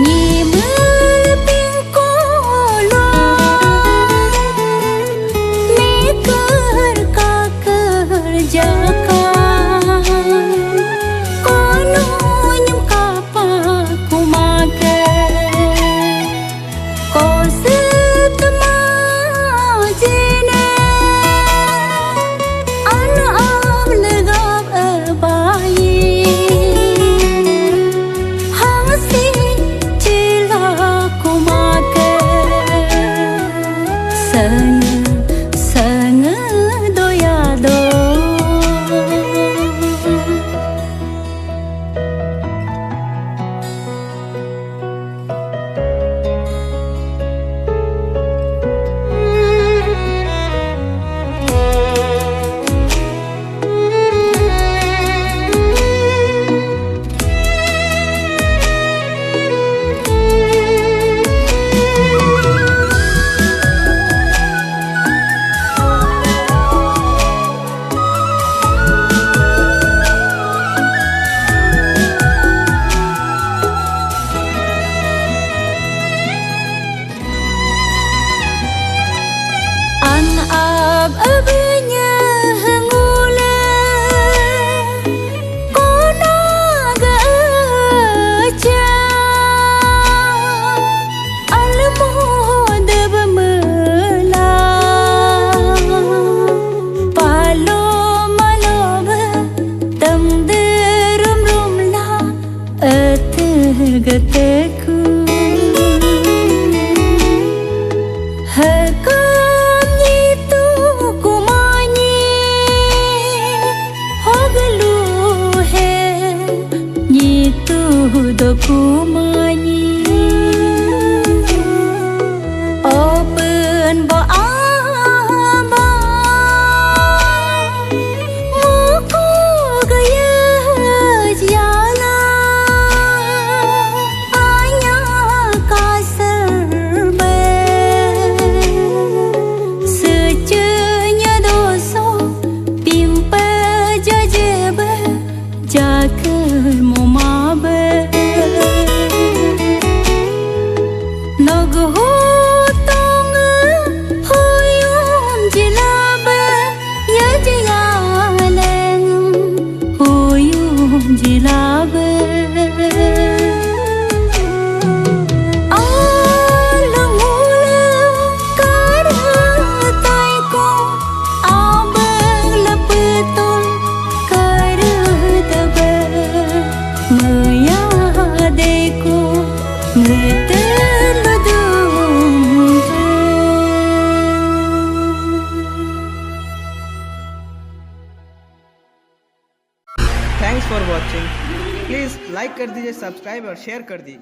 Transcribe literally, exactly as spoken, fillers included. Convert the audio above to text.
Nyimul pingkolo meker kaker jaka, kono nyem kapa kumake. Ko setema jene, an ab legap ebayi, hang si cila kumake, senge, senge doya do. An ab abnya ngule kona gacha. Almo deb mela palo malo be tem derum rum la ete geteku. Hekam nyitu kumanyi hogelu he. Nyitu doku manyi open ba aba muku gaya jala anya kasar be secenya doso pimpe jaje be. Jakar mo mabe. Nog hutong huyum jilabe, ya jiyaleng huyum jilabe. Alung ule kara taiko abang lepetul. Kara tebe meya deku ngetel dung. Thanks for watching. Please like कर दीजिए, subscribe और share कर दीजिए.